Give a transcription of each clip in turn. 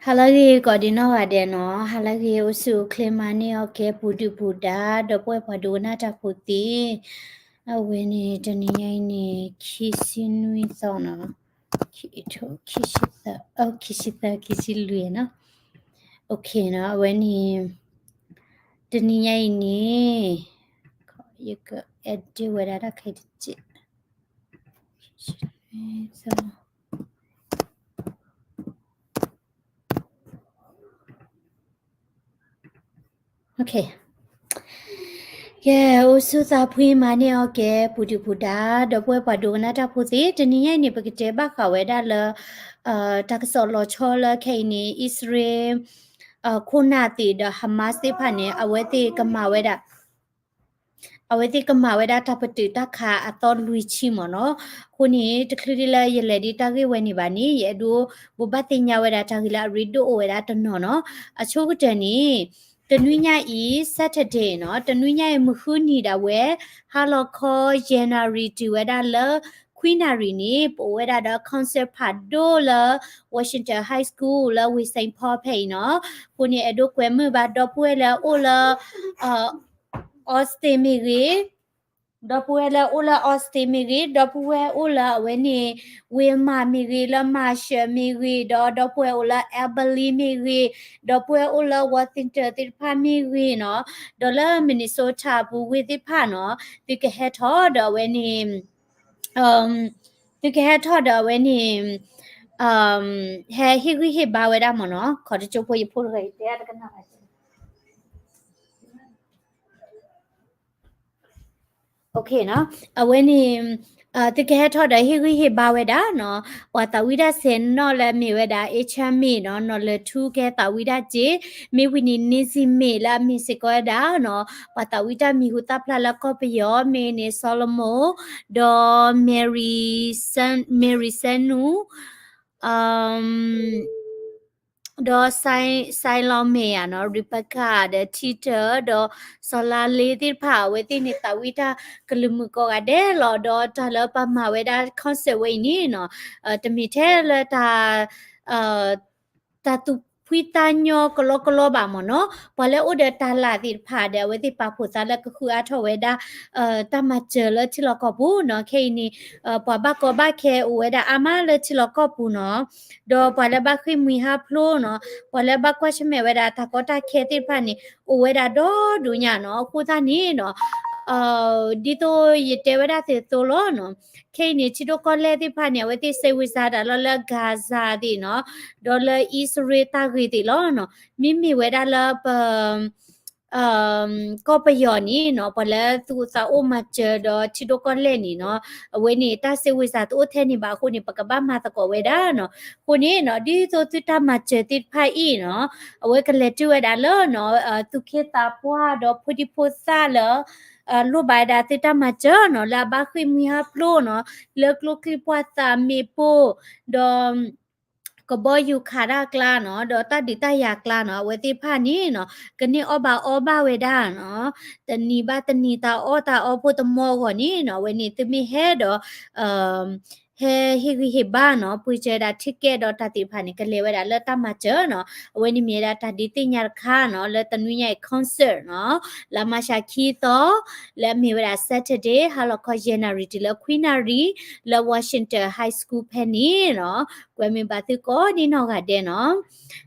ဟါလၢအဂ့ၤကိးဒံနီၢ်ဂၤဒဲးနီၤ, ဟါလၢအဂ့ၤ အိၣ်ဆူၣ်အိၣ်ချ့မၤန့ၢ်အီၣ်ကဲ ပူၤဒုၣ်ပူၤဒါ ဒီပုၢ်ဝဲၢ်ပှၤဒိကနၣ်တၢ်ဖိသ့ၣ်, အဝဲန့ၣ် တနံၤညါအံၤန့ၣ် ခံဆံနွံသီနီၤ, ခံဆံသၢ, ခံဆံသၢ ခံဆံလွံၢ်နီၤ, အဝဲန့ၣ် တနံၤညါအံၤန့ၣ် ယက edit ဝဲဒၣ်တၢ်ခဲတစဲး ကဲ အိၣ်ဆူၣ်သးဖှံမၤန့ၢ်အီၣ်ကဲ ပူၤဒုၣ်ပူၤဒါ ဒီပုၢ်ဝဲၢ်ပှၤဒိကနၣ်တၢ်ဖိသ့ၣ်, တနံၤညါအံၤန့ၣ် ပကတဲဘၣ်ဃးဝဲဒၣ်လၢ တၢ်ကစီၣ်လီၤဆီလၢခဲအံၤန့ၣ် အံၣ်စရ့လး ခိၣ်နၢ်သ့ၣ်ဒီး Hamas သ့ၣ်တဖၣ်န့ၣ် အဝဲသ့ၣ်ကမၤဝဲဒၣ် အဝဲသ့ၣ်ကမၤဝဲဒၣ်တၢ်ပတုာ်တၢ်ခးအသီလွံၢ်ဆံမ့ၢ်နီၤ. အဃိန့ၣ် တချုးဒ်လၢယလဲၤဒံးတၢ်ဂ့ၢ်ဝဲန့ၣ်ဘၣ်န့ၣ် ယအဲၣ်ဒိးဘိးဘၣ်သ့ၣ်ညါဝဲဒၣ်တၢ်ဂ့ၢ်လၢအရ့ဒိၣ်အိၣ်ဝဲဒၣ်တနီၤနီၤ. အဆိကတၢၢ်န့ၣ် တနွံညါအံၤ Saturday နီၤ, တနွံညါအံၤ မုၢ်ဃုနံၤဒၣ်ဝဲ ဟါလီၤခီ ယဲၢ်နၣ်ရံၣ်တုၤဝဲဒၣ်လၢ ခွံနၣ်ရံၣ်န့ၣ် ပအိၣ်ဝဲဒၣ်ဒီး concert ဖးဒိၣ်လၢ Washington High School လၢဝ့ၢ် Saint Paul ဖဲအံၤနီၤ. အဃိန့ၣ် အဲၣ်ဒိးကွဲမုာ်ဘၣ်ဒီပုၢ်ဝဲၢ်လၢအအိၣ်လၢ Austin မ့ၢ်ဂ့ၤ, ဒီပုၢ်ဝဲၢ်လၢအအိၣ်လၢ Austin မ့ၢ်ဂ့ၤ, ဒီပုၢ်ဝဲၢ်အိၣ်လၢအဝဲန့ၣ် Wilmar မ့ၢ်ဂ့ၤ, လၢ Marshall မ့ၢ်ဂ့ၤ, ဒီးဒီပုၢ်ဝဲၢ်အိၣ်လၢ Albany မ့ၢ်ဂ့ၤ, ဒီပုၢ်ဝဲၢ်အိၣ်လၢ Worthington သ့ၣ်တဖၣ်မ့ၢ်ဂ့ၤနီၤ, ဒီးလၢ Minnesota ပူၤဝ့ၢ်သ့ၣ်တဖၣ်နီၤ, သုကဟဲထီၣ်ဒီးအဝဲန့ၣ် သုကဟဲထီၣ်ဒီးအဝဲန့ၣ် ဟဲဟ့ၣ်ဂံၢ်ဟ့ၣ်ဘါဝဲဒၣ်မ့ၢ်နီၤ, ခီတကၠိဖိယဖိတဂၤအံၤတဲတကနၣ်ဘၣ် အဝဲန့ၣ် သုကဟဲထီၣ်ဒီးဟ့ၣ်ဂံၢ်ဟ့ၣ်ဘါဝဲဒၣ်နီၤ, ပှၤသးဝံၣ်တၢ်ဆဲးနီၣ်လၢအမ့ၢ်ဝဲဒၣ် H M မ့ၢ်နီၤ, နီၢ်လၢထူကဲသးဝံၣ်တၢ်စ့, မ့ၢ်ဝံၤန့ၣ် Nancy မ့ၢ်လၢအမ့ၢ်စ့ၢ်ကီးဝဲဒၣ်နီၤ, ပှၤသးဝံၣ်တၢ်မံၤဟူသၣ်ဖျါလၢကီၢ်ပယီၤ မ့ၢ်န့ၣ် Solomon ဒီး Mary Sen- Mary စဲနူ ဒီး Sai- Salome ဧါနီၤ, Rebecca ဒီး Tita ဒီးစီၤလါလ့သ့ၣ်တဖၣ် အဝဲသ့ၣ်န့ၣ်သးဝံၣ်တၢ်ကလုၢ်မုာ်ကိးဂၤဒဲးလီၤ. ဒီးတၢ်လၢပမၤဝဲဒၣ် concert ဝဲအံၤန့ၣ်နီၤ, တမ့ၢ်ထဲလၢတၢ် တၢ်သူၣ်ဖှံသးညီကလီကလီဘၣ်မ့ၢ်နီၤ, ပှၤလၢအိၣ်ဒီးတၢ်လၢ်သ့ၣ်တဖၣ်ဒီး အဝဲသ့ၣ်ပာ်ဖှိၣ်သးလၢကဃုအါထီၣ်ဝဲဒၣ် တၢ်မၤစၢၤလၢထံလီၢ်ကီၢ်ပူၤနီၤ. ခဲအံၤန့ၣ် ပှၤဘၣ်ကီဘၣ်ခဲအိၣ်ဝဲဒၣ်အါမးလၢထံလီၢ်ကီၢ်ပူၤနီၤ, ဒီးပှၤလၢဘၣ်ဃ့ၢ်မှံဟးဖျိးနီၤ, ပှၤလၢဘၣ်ကွၢ်ဆၢၣ်မဲာ်ဝဲဒၣ်တၢ်ကီတၢ်ခဲသ့ၣ်တဖၣ်န့ၣ် အိၣ်ဝဲဒၣ်ဒီဒူၣ်ညါနီၤ. အဃိသတးန့ၣ်နီၤ ဒ်သိးယတဲဝဲဒၣ်သုသိးလီၤနီၤ, ခဲအံၤန့ၣ် ထံဒိၣ်ကီၢ်လဲၢ်သ့ၣ်တဖၣ်န့ၣ် အဝဲသ့ၣ်စ့ဝံစါတၢ်လီၤလၢ Gaza သ့ၣ်နီၤ, ဒီးလၢအံၣ်စရ့လးတၢ်ဂ့ၢ်သ့ၣ်လီၤနီၤ. မ့မ့ၢ်ဝဲဒၣ်လၢပ ကီၢ်ပယီၤန့ၣ်နီၤ, ပှၤလၢသူၣ်အိၣ်သးအိၣ်မၤစၢၤဒီးထံဒိၣ်ကီၢ်လဲၢ်န့ၣ်နီၤ, အဝဲန့ၣ်တၢ်စ့ဝံစါတအိၣ်ထဲန့ၣ်ဘၣ်အဃိန့ၣ် ပကဘၣ်မၤသကိးဝဲဒၣ်နီၤ. အဃိန့ၣ်နီၤ ဒ်သိးသုတၢ်မၤစၢၤသ့ၣ်တဖၣ်အံၤနီၤ, အဝဲကလဲၤတုၤဝဲဒၣ်လၢနီၤ သူၣ်က့သးပှၢ်ဒီးဖိဒံဖိသၣ်လၢ လိၣ်ဘၣ်ဝဲဒၣ်သုတၢ်မၤစၢၤနီၤ, လၢအဘၣ်ဃ့ၢ်မှံဟးဖျိးနီၤ, လၢကျိချံမျိာ်သၣ်မ့ၣ်ပိၢ်, ဒီး ကဘီယူၤခးတၢ်အကျါနီၤ, ဒီးတၢ်ဒုးတၢ်ယၤအကျါနီၤ, အဝဲသ့ၣ်တဖၣ်န့ၣ်နီၤ ကန့ၢ်အီၣ်ဘၣ်အီဘၣ်ဝဲဒၣ်နီၤ, တနံၤဘၣ်တနံၤတၢ်အီၣ်တၢ်အီဖိတမီအဂီၢ်န့ၣ်နီၤ, အဝဲန့ၣ်သုမ့ၢ်ဟဲဒီး ဟဲဟ့ၣ်ဂံၢ်ဟ့ၣ်ဘါနီၤ, ပှ့ၤစၢၤဝဲဒၣ် ticket ဒီးတၢ်သ့ၣ်တဖၣ်န့ၣ် ကလဲၤဝဲဒၣ်လၢတၢ်မၤစၢၤနီၤ. အဝဲန့ၣ်မ့ၢ်ဝဲဒၣ်တၢ်ဒုးသ့ၣ်ညါတခါနီၤ, လၢတနွံညါအံၤ concert နီၤ, လါမၢ်ၡးခံသီ, လၢအမ့ၢ်ဝဲဒၣ် Saturday ဟါလီၤခီယဲၢ်နၣ်ရံၣ်တုၤလၢခွံနၣ်ရံၣ်, လၢ Washington High School ဖဲန့ၣ်နီၤ, ကွဲမုာ်ဘၣ်သုကိးဒံနီၢ်ဂၤဒဲးနီၤ.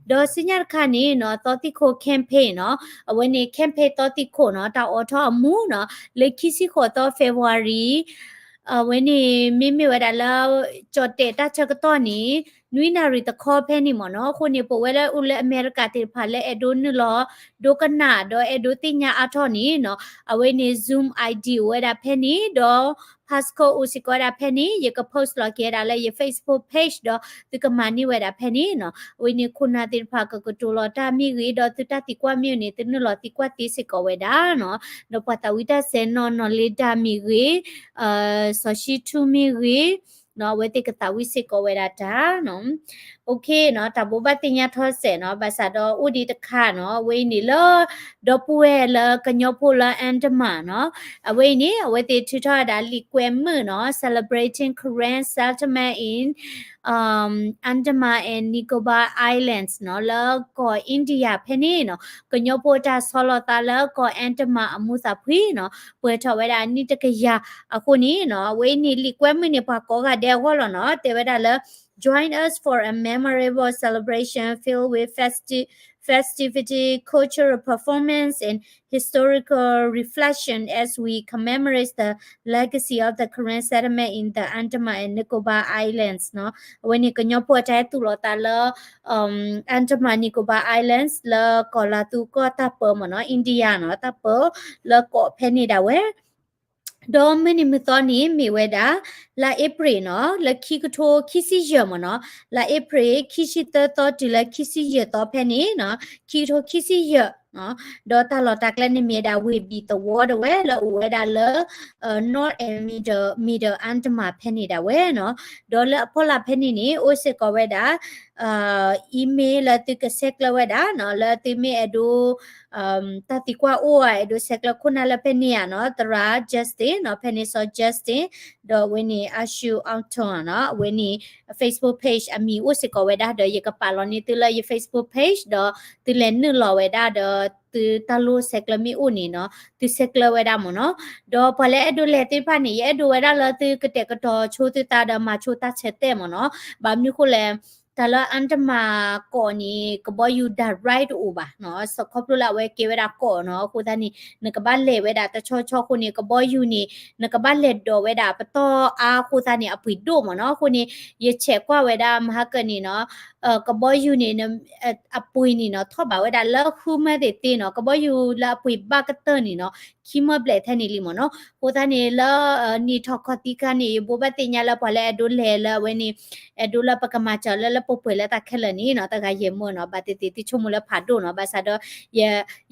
ဒီးဆူညါတခါန့ၣ်နီၤ, သီသံၣ်ခိၣ် campaign နီၤ, အဝဲန့ၣ် campaign သီသံၣ်ခိၣ်နီၤ, တၢ်အိးထီၣ်အမူနီၤ, လၢခံဆံဃိးသီ February အဝဲန့ၣ် မ့မ့ၢ်ဝဲဒၣ်လၢ ကၠီၣ်တဲာ်တၢ်ဆၢကတီၢ်န့ၣ် နွံနၣ်ရံၣ်တခီဖဲန့ၣ်မ့ၢ်နီၤ. အဃိန့ၣ် ပဝဲလၢအိၣ်လၢအမဲရကၤသ့ၣ်တဖၣ်လၢအဲၣ်ဒိးနုာ်လီၤ ဒိကနၣ်ဒီးအဲၣ်ဒိးသ့ၣ်ညါအါထီၣ်န့ၣ်နီၤ, အဝဲန့ၣ် Zoom ID အိၣ်ဝဲဒၣ်ဖဲန့ၣ်, ဒီး passcode အိၣ်စ့ၢ်ကီးဝဲဒၣ်ဖဲန့ၣ်, ယက post လီၤက့ၤဝဲဒၣ်လၢယ Facebook page ဒီးသုကမၤန့ၢ်ဝဲဒၣ်ဖဲန့ၣ်နီၤ. အဝဲန့ၣ် ခိၣ်နၢ်သ့ၣ်တဖၣ်ကကတိၤလီၤတၢ်မ့ၢ်ဂ့ၤ, ဒီးသုတၢ်သံကွၢ်မ့ၢ်အိၣ်န့ၣ် သုနုာ်လီၤသံကွၢ်သ့စ့ၢ်ကီးဝဲဒၣ်နီၤ. ဒီးပှၤသးဝံၣ်တၢ်စဲၤနီၣ် နီၢ်လ့ဒါမ့ၢ်ဂ့ၤ, စီၤၡံထူမ့ၢ်ဂ့ၤ, အဝဲသ့ၣ်ကသးဝံၣ်စ့ၢ်ကီးဝဲဒၣ်တၢ်နီၤ. တၢ်ဘိးဘၣ်သ့ၣ်ညါထီၣ်စဲးနီၤ, ဘၣ်ဆၣ်ဒီးအိၣ်ဒံးတခါနီၤ, အဝဲအံၤန့ၣ်လၢ ဒီပုၢ်ဝဲၢ်လၢကညီဖိလၢ Andaman နီၤ, အဝဲအံၤန့ၣ် အဝဲသ့ၣ်ထုးထီၣ်ဝဲဒၣ်လံာ်ကွဲမုာ်နီၤ, Celebrating Karen Settlement in Andaman and Nicobar Islands နီၤ လၢကီၢ် India ဖဲန့ၣ်နီၤ ကညီဖိတၢ်ဆီလီၤသးလၢကီၢ် Andaman အမူးသးဖှံနီၤ ပှဲၤထီၣ်ဝဲဒၣ်နံၣ်တကယၤအဃိန့ၣ်နီၤ အဝဲန့ၣ်လံာ်ကွဲမုာ်န့ၣ် ပှၤကိးဂၤဒဲးအဂီၢ်လီၤနီၤ တဲဝဲဒၣ်လၢ Join us for a memorable celebration filled with festi- festivity, cultural performance, and historical reflection as we commemorate the legacy of the Karen settlement in the Andaman and Nicobar Islands နီၤ အဝဲန့ၣ်ကညီဖိအတၢ်ဟဲသူၣ်လီၤသးလၢ Andaman Nicobar Islands လၢကီၢ်လၤသူကီၢ်တၢ်ပၢမ့ၢ်နီၤ India နီၤ တၢ်ပၢလၢကီၢ်ဖဲန့ၣ်ဒၣ်ဝဲ ဒီးမုၢ်နံၤမုၢ်သီန့ၣ်မ့ၢ်ဝဲဒၣ် လါအ့ဖြ့ၣ်နီၤ လၢခံကထိခံဆံယဲၢ်မ့ၢ်နီၤ လါအ့ဖြ့ၣ် ခံဆံသၢသီတုၤလၢခံဆံယဲၢ်သီဖဲန့ၣ်နီၤ ခံကထိခံဆံယဲၢ်နီၤ ဒီးတၢ်လီၢ်တၢ်ကျဲန့ၣ်မ့ၢ်ဝဲဒၣ် ဝ့ၢ်ဘံၣ်သဝီဒၣ်ဝဲ လၢအိၣ်ဝဲဒၣ်လၢ North and Middle Middle Andaman ဖဲန့ၣ်ဒၣ်ဝဲနီၤ ဒီးလၢအဖီလာ်ဖဲန့ၣ်န့ၣ် အိၣ်စ့ၢ်ကီးဝဲဒၣ် email လၢသုကဆဲးကျၢဝဲဒၣ်နီၤ လၢသုမ့ၢ်အဲၣ်ဒိး တၢ်သံကွၢ်အိၣ်ဧါ အဲၣ်ဒိးဆဲးကျၢခိၣ်နၢ်လၢဖဲန့ၣ်ဧါနီၤ သရၣ် Justin နီၤ ဖဲန့ၣ်စီၤ Justin ဒီးအဝဲန့ၣ် Ashu Angtong နီၤ အဝဲန့ၣ် Facebook page အမံၤအိၣ်စ့ၢ်ကီးဝဲဒၣ် ဒီးယကပာ်လီၤန့ၢ်သုလၢယ Facebook page ဒီးသုလဲၤနုာ်လီၤဝဲဒၣ်ဒီး သုတၢ်လိၣ်ဆဲးကျၢမ့ၢ်အိၣ်န့ၣ်နီၤ သုဆဲးကျၢဝဲဒၣ်မ့ၢ်နီၤ ဒီးပှၤလၢအဲၣ်ဒိးလဲၤသ့ၣ်တဖၣ်န့ၣ် ယအဲၣ်ဒိးဝဲဒၣ်လၢသုကတဲာ်ကတီၤဆိသုသးဒီးမၤဆိတၢ်ဆၢတဲာ်မ့ၢ်နီၤ ဘၣ်မနုၤဃိလဲၣ် တၢ်လၢ Andaman ကီၢ်န့ၣ် ကဘီယူၤ direct တအိၣ်ဘၣ်နီၤ ခီဖျိလၢအဝဲကဲဝဲဒၣ်ကီၢ်နီၤ အဃိသတးန့ၣ် နကဘၣ်လဲၤဝဲဒၣ်တဆီဆီအဃိန့ၣ် ကဘီယူၤန့ၣ် နကဘၣ်လဲၤဒိးဝဲဒၣ်ပတီၢ်အါအဃိသတးန့ၣ် အပှ့ၤဒိၣ်မ့ၢ်နီၤ အဃိန့ၣ် ယဆဲးကွၢ်ဝဲဒၣ်မဟါကၢန့ၣ်နီၤ ကဘီယူၤန့ၣ် အပှ့ၤန့ၣ်နီၤ ထီၣ်ဘးဝဲဒၣ်လၢဃုမၢသ့ၣ်သ့နီၤ ကဘီယူၤလၢအပှ့ၤဘၣ်ကတၢၢ်န့ၣ်နီၤ ခံမၢဘျဲၣ်ထဲန့ၣ်လံမ့ၢ်နီၤ အဃိသတးန့ၣ်လၢ နံၣ်ထီၣ်ခီၣ်သံခါန့ၣ် ယဘိးဘၣ်သ့ၣ်ညါလၢပှၤလၢအဲၣ်ဒိးလဲၤလၢအဝဲန့ၣ် အဲၣ်ဒိးလၢပကမၤစၢၤလၢလၢပှဲၤပှဲၤလၢတၢ်ခဲလၢာ်န့ၣ်နီၤ တဂၤယဲၢ်မၢနီၤ ဘၣ်သ့ၣ်သ့ၣ်သုဆိကမိၣ်လၢဖးဒိၣ်နီၤ ဘၣ်ဆၣ်ဒီး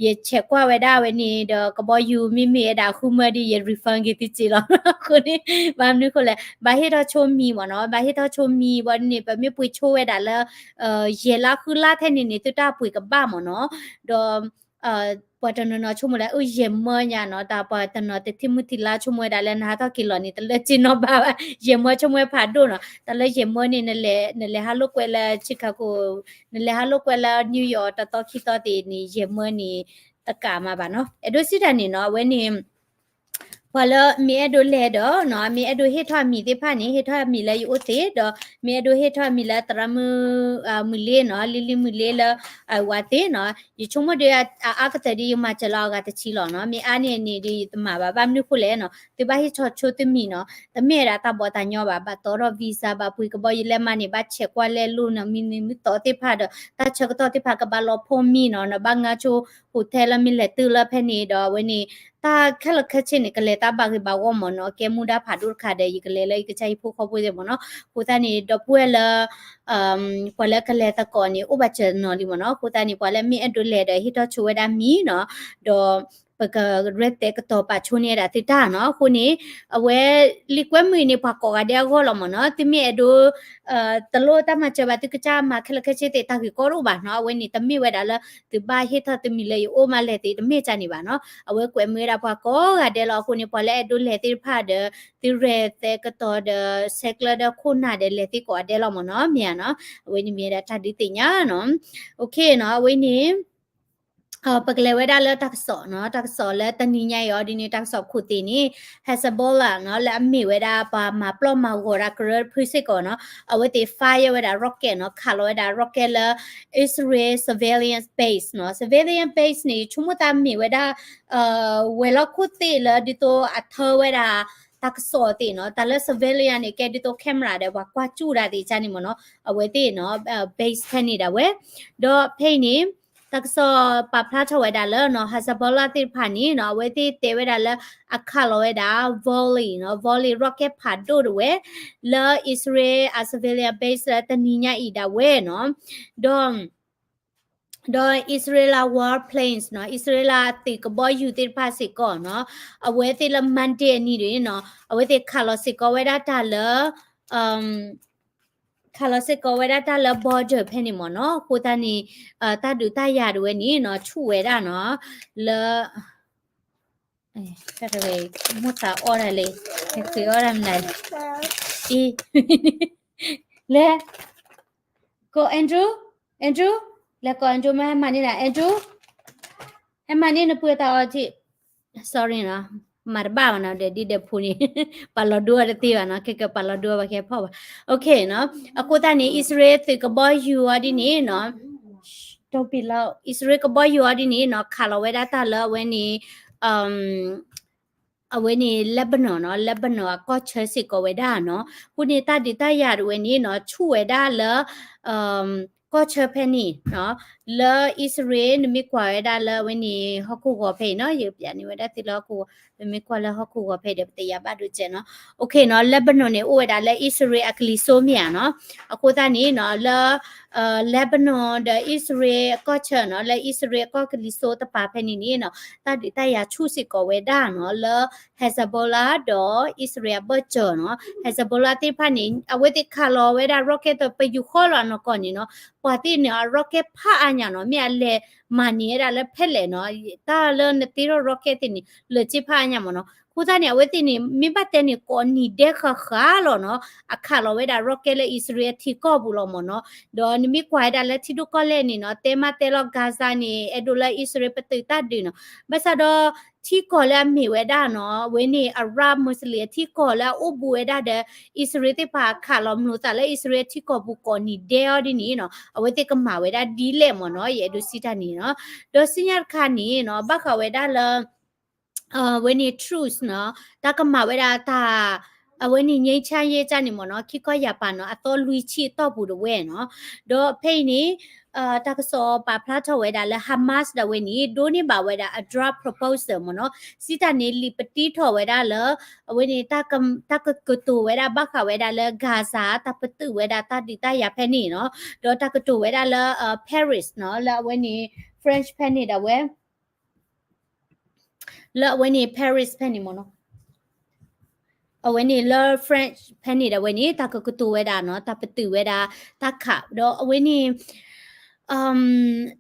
ယဆဲးကွၢ်ဝဲဒၣ်ဝဲန့ၣ်ဒီး ကဘီယူၤမ့မ့ၢ်ဝဲဒၣ်ဃုမၢဒီး ယ refund က့ၤသုစ့လီၤ အဃိန့ၣ် ဘၣ်မနုၤဃိလဲၣ် ဘၣ်ဟ့ၣ်ထီၣ်ဆိမံၤမ့ၢ်နီၤ ဘၣ်ဟ့ၣ်ထီၣ်ဆိမံၤဘၣ်န့ၣ် ပမ့ၢ်ပှ့ၤဆိဝဲဒၣ်လၢ ယဲၢ်လါဃုလါထဲန့ၣ်န့ၣ် သုတၢ်ပှ့ၤကဘၣ်မ့ၢ်နီၤ ဒီး ပှၤတနီၤနီၤဆိကမိၣ်လၢ အိၣ်ယဲၢ်မၢညါနီၤ တၢ်ပှၤတနီၤတထံၣ်မုၢ်ထံၣ်လါဆိကမိၣ်ဝဲဒၣ်လၢနဟးထီၣ်က့ၤလီၤန့ၣ် တလၢက့ၤနီတဘျီဘၣ် ယဲၢ်မၢဆိကမိၣ်ဝဲဖးဒိၣ်နီၤ တၢ်လၢယဲၢ်မၢန့ၣ် နလဲၤဟးလိာ်ကွဲလၢ Chicago နလဲၤဟးလိာ်ကွဲလၢ New York တသီခံသီသ့ၣ်န့ၣ် ယဲၢ်မၢန့ၣ် တကးမးဘၣ်နီၤ အဲၣ်ဒိးစံးတၢ်န့ၣ်နီၤ အဝဲန့ၣ် ပှၤလၢမ့ၢ်အဲၣ်ဒိးလဲၤဒီးနီၤ မ့ၢ်အဲၣ်ဒိးဟ့ၣ်ထီၣ်အမံၤသ့ၣ်တဖၣ်န့ၣ် ဟ့ၣ်ထီၣ်အမံၤလၢယအိၣ်သ့ ဒီးမ့ၢ်အဲၣ်ဒိးဟ့ၣ်ထီၣ်အမံၤလၢသရၣ်မုၣ် မုၢ်လ့နီၤ လံလံမုၢ်လ့လၢ အဝၤသ့နီၤ ယဆိကမိၣ်ဒီး အအါကတၢၢ်ဒီးယမၤစၢၤလီၤအဂၤတဆံလီၤနီၤ မ့ၢ်အါန့ၢ်န့ၣ်ဒီးယတမၤဘၣ် ဘၣ်မနုၤဃိလဲၣ်နီၤ သုဘၣ်ဟ့ၣ်ထီၣ်ဆိသုမံၤနီၤ တမ့ၢ်ဝဲဒၣ်တၢ်ဘီၣ်တၢ်ညီဘၣ် ဘၣ်တီထီၣ် visa ဘၣ်ပှ့ၤကဘီယူၤလဲမးန့ၣ် ဘၣ်ဆဲးကွၢ်လဲလိာ်နမံၤနံၤမုၢ်သီသ့ၣ်တဖၣ်ဒီး တၢ်ဆၢကတီၢ်သ့ၣ်တဖၣ်ကဘၣ်လီၤဖိမံနီၤ နဘၣ်ငါဆိ hotel လၢမ့ၢ်လဲၤတုၤလၢဖဲန့ၣ်ဒီးအဝဲန့ၣ် တၢ်ခဲလၢာ်ခဲဆ့န့ၣ် ကလဲၤတၢ်ဘၣ်ဂ့ၤဘၣ်ဂီၢ်မ့ၢ်နီၤ ကဲမူဒါဖးဒိၣ်တခါဒီး ယကလဲၤလၢယကစၢ်ဟံၣ်ဖိဃီဖိသ့ၣ်မ့ၢ်နီၤ အဃိသတးန့ၣ် ဒီပုၢ်ဝဲၢ်လၢ ပှၤလၢကလဲၤသကိးန့ၣ် အိၣ်ဘၣ်စၢၤနီၤလံမ့ၢ်နီၤ အဃိသတးန့ၣ် ပှၤလၢမ့ၢ်အဲၣ်ဒိးလဲၤဒီး ဟ့ၣ်ထီၣ်ဆိဝဲဒၣ်မံၤနီၤ ဒီး ပကရဲၣ်သဲးကတီၤပာ်ဆိန့ၢ်ဝဲဒၣ်သုတၢ်နီၤ အဃိန့ၣ် အဝဲလံာ်ကွဲမုာ်အံၤန့ၣ် ပှၤကိးဂၤဒဲးအဂီၢ်လီၤမ့ၢ်နီၤ သုမ့ၢ်အဲၣ်ဒိး တလိၣ်တၢ်မၤစၢၤဘၣ် သုကစၢ်မၤခဲလၢာ်ခဲဆ့သ့ၣ် တၢ်ဂ့ၢ်ကီတအိၣ်ဘၣ်နီၤ အဝဲန့ၣ် တမ့ၢ်ဝဲဒၣ်လၢ သုဘၣ်ဟ့ၣ်ထီၣ်သုမံၤလၢယအိၣ်မးလဲၣ်သ့ၣ် တမ့ၢ်ကန့ၣ်ဘၣ်နီၤ အဝဲကွဲမုာ်ဝဲဒၣ်ပှၤကိးဂၤဒဲးလီၤ အဃိန့ၣ် ပှၤလၢအဲၣ်ဒိးလဲၤသ့ၣ်တဖၣ်ဒီး သုရဲၣ်သဲးကတီၤဒီး ဆဲးကျၢဒီးခိၣ်နၢ်ဒီးလဲၤသ့ကိးဂၤဒဲးလီၤမ့ၢ်နီၤ မ့ၢ်ဧါနီၤ အဝဲန့ၣ်မ့ၢ်ဝဲဒၣ်တၢ်ဒုးသ့ၣ်ညါနီၤ OK နီၤ အဝဲန့ၣ် ပကလဲၤဝဲဒၣ်လၢတၢ်ကစီၣ်နီၤ တၢ်ကစီၣ်လၢတနံၤညါအံၤအီၤဒ်န့ၣ် တၢ်ကစီၣ်ခိၣ်သ့ၣ်န့ၣ် Hezbollah နီၤ လၢအမ့ၢ်ဝဲဒၣ်ပှၤမၤပျီၢ်မၤဂီၤတၢ်ကရၢတဖုစ့ၢ်ကီးနီၤ အဝဲသ့ၣ် fire ဝဲဒၣ် rocket နီၤ ခးလီၤဝဲဒၣ် rocket လၢ Israel civilian base နီၤ civilian base န့ၣ် ယဆိကမိၣ်သးမ့ၢ်ဝဲဒၣ် ဝဲၤလီၢ်ခိၣ်သ့ၣ်လၢဒ်သိးအထၢဝဲဒၣ် တၢ်ကစီၣ်သ့ၣ်နီၤ တၢ်လၢ civilian န့ၣ် ကဲဒ်သိး camera ဒီးပှၤကွၢ်စူၣ်တၢ်သ့ၣ်ကန့ၣ်မ့ၢ်နီၤ အဝဲသ့ၣ်နီၤ base ဖဲန့ၣ်ဒၣ်ဝဲ ဒီးဖဲအံၤန့ၣ် တၢ်ကစီၣ်ပာ်ဖျါထီၣ်ဝဲဒၣ်လၢနီၤ Hezbollah သ့ၣ်တဖၣ်န့ၣ်နီၤ အဝဲသ့ၣ်တဲဝဲဒၣ်လၢ အခးလီၤဝဲဒၣ် volley နီၤ volley rocket ဖးဒိၣ်တဝဲ လၢ Israel အ civilian base လၢတနံၤညါအံၤဒၣ်ဝဲနီၤ ဒီး ဒီး Israel အ warplanes နီၤ Israel အသုးကဘီယူၤသ့ၣ်တဖၣ်စ့ၢ်ကီးနီၤ အဝဲသ့ၣ်လၢ Monday အနံၤဒၣ်နီၤ အဝဲသ့ၣ်ခးလီၤစ့ၢ်ကီးဝဲဒၣ်တၢ်လၢ ခးလီၤစ့ၢ်ကီးဝဲဒၣ်တၢ်လၢ border ဖဲန့ၣ်မ့ၢ်နီၤ အဃိသတးန့ၣ် တၢ်ဒုးတၢ်ယၤတဝဲန့ၣ်နီၤ ဆူၣ်ဝဲဒၣ်နီၤ လၢ တၢ်တဝဲ မိၢ်သးအီၣ်တၢ်လံ ဟဲဃ့အီၣ်တၢ်မနုၤလဲၣ် အံၤ လဲၤကိး Andrew, Andrew, လဲၤကိး Andrew မ့ၢ်ဟဲမၤန့ၢ်နၤ Andrew, ဟဲမၤန့ၢ်နပုၢ်တၢ်အီထံး sorry နီၤ, မၤတဘၣ်ဘၣ်နီၤ, ဒီးဒ်ဒီးဖိန့ၣ် ပာ်လီၤဒိအီၤတသ့ဘၣ်နီၤ, ခဲကပာ်လီၤဒိအီၤဘၣ်ခဲဖီၣ်ဘၣ်. Okay နီၤ, အဃိသတးန့ၣ် အံၣ်စရ့လးသုးကဘီယူၤအီၤဒ်န့ၣ်နီၤ, အံၣ်စရ့လးကဘီယူၤအီၤဒ်န့ၣ်နီၤ, ခးလီၤဝဲဒၣ်တၢ်လၢအဝဲန့ၣ် အဝဲန့ၣ် Lebanon နီၤ, Lebanon အကီၢ်ဆၢစ့ၢ်ကီးဝဲဒၣ်နီၤ. အဃိန့ၣ်တၢ်ဒုးတၢ်ယၤတဝဲန့ၣ်နီၤ, ဆူၣ်ဝဲဒၣ်လၢ ကီၢ်ဆၢဖဲန့ၣ်နီၤ, လၢအံၣ်စရ့လး နမ့ၢ်ကွၢ်ဝဲဒၣ်လၢအဝဲန့ၣ်ဟီၣ်ခိၣ်ဂီၤဖဲအံၤနီၤ, ယပျးန့ၢ်ဝဲဒၣ်သုလၢဟီၣ်ခိၣ်ဂီၤ, ပမ့ၢ်ကွၢ်လၢဟီၣ်ခိၣ်ဂီၤဖဲဒီး ပတယၤဘၣ်ဒိကဲးနီၤ. Okay နီၤ, Lebanon န့ၣ်အိၣ်ဝဲဒၣ်လၢအံၣ်စရ့လးအကလံၤစိမ့ၢ်ဧါနီၤ. အဃိသတးန့ၣ်နီၤ, လၢ Lebanon ဒီးအံၣ်စရ့လးအကီၢ်ဆၢနီၤ, လၢအံၣ်စရ့လးအကီၢ်ကလံၤစိတပၤဖဲန့ၣ်န့ၣ်နီၤ, တၢ်ဒုးတၢ်ယၤဆူၣ်စ့ၢ်ကီးဝဲဒၣ်နီၤ, လၢ Hezbollah ဒီးအံၣ်စရ့လးအဘၢၣ်စၢၤနီၤ. Hezbollah သ့ၣ်တဖၣ်န့ၣ် အဝဲသ့ၣ်ခးလီၤဝဲဒၣ် rocket ဒီးပယူၤဃီလီၤအနီၢ်ကီၢ်န့ၣ်နီၤ, ပှၤသ့ၣ်န့ၣ် အ rocket ဖးအါညါနီၤ, မ့ၢ်အလဲၤမၤန့ၢ်ဝဲဒၣ်လၢဖဲလဲၣ်နီၤ, တၢ်လၢနသ့ထီၣ် rocket သ့ၣ်န့ၣ် လၢာ်စ့ဖးအါညါမ့ၢ်နီၤ. အဃိသတးန့ၣ် အဝဲသ့ၣ်န့ၣ် မ့ၢ်ဘၣ်တဲန့ၣ် ကိးနံၤဒဲးဃၣ်ဃၣ်လီၤနီၤ, အခးလီၤဝဲဒၣ် rocket လၢအံၣ်စရ့လးအထံကီၢ်ပူၤလီၤမ့ၢ်နီၤ. ဒီးနမ့ၢ်ကွၢ်ဝဲဒၣ်လၢထံဒိၣ်ကီၢ်လဲၢ်န့ၣ်နီၤ, တဲမးတဲလီၤ Gaza န့ၣ် အဲၣ်ဒိးလၢအံၣ်စရ့လးပသုးတၢ်ဒုးနီၤ, ဘၣ်ဆၣ်ဒီး ထံကီၢ်လၢအမ့ၢ်ဝဲဒၣ်နီၤ, အဝဲန့ၣ် Arab Muslim အထံကီၢ်လၢအအိၣ်ဘူးဝဲဒၣ်ဒီး အံၣ်စရ့လးသ့ၣ်တဖၣ်ခးလီၤမျိာ်သးလၢအံၣ်စရ့လးထံကီၢ်ပူၤကိးနံၤဒဲးအီၤဒ်န့ၣ်နီၤ, အဝဲသ့ၣ်ကမၤဝဲဒၣ်ဒ်လဲၣ်မ့ၢ်နီၤ, ယအဲၣ်ဒိးစံးတၢ်န့ၣ်နီၤ. ဒီးစံၣ်ညီၣ်တခါန့ၣ်နီၤ, ဘၣ်ဃးဝဲဒၣ်လၢ အဝဲန့ၣ် truce နီၤ, တၢ်ကမၤဝဲဒၣ်တၢ် အဝဲန့ၣ် ငြိမ်းချမ်းရေး န့ၣ်မ့ၢ်နီၤ, ခံကီၢ်ယၤပၤနီၤ, အသီလွံၢ်ဆံအတီၢ်ပူၤတဝဲနီၤ. ဒီးဖဲအံၤန့ၣ် တၢ်ကစီၣ်ပာ်ဖျါထီၣ်ဝဲဒၣ်လၢ Hamas ဒၣ်ဝဲန့ၣ် ဒိးန့ၢ်ဘၣ်ဝဲဒၣ်အ draft proposal မ့ၢ်နီၤ, စံးတၢ်န့ၣ် လံာ်ပတံထီၣ်ဝဲဒၣ်လၢ အဝဲန့ၣ် တၢ်ကကတိၤဝဲဒၣ်ဘၣ်ဃးဝဲဒၣ်လၢ Gaza တၢ်ပတုာ်ဝဲဒၣ်တၢ်ဒုးတၢ်ယၤဖဲန့ၣ်နီၤ, ဒီးတၢ်ကတိၤဝဲဒၣ်လၢ Paris နီၤ, လၢအဝဲန့ၣ် French ဖဲန့ၣ်ဒၣ်ဝဲ လၢအဝဲန့ၣ် Paris ဖဲန့ၣ်မ့ၢ်နီၤ, အဝဲန့ၣ်လၢ French ဖဲန့ၣ်ဒၣ်ဝဲန့ၣ် တၢ်ကကတိၤဝဲဒၣ်နီၤ, တၢ်ပတုာ်ဝဲဒၣ်တၢ်ခး, ဒီးအဝဲန့ၣ်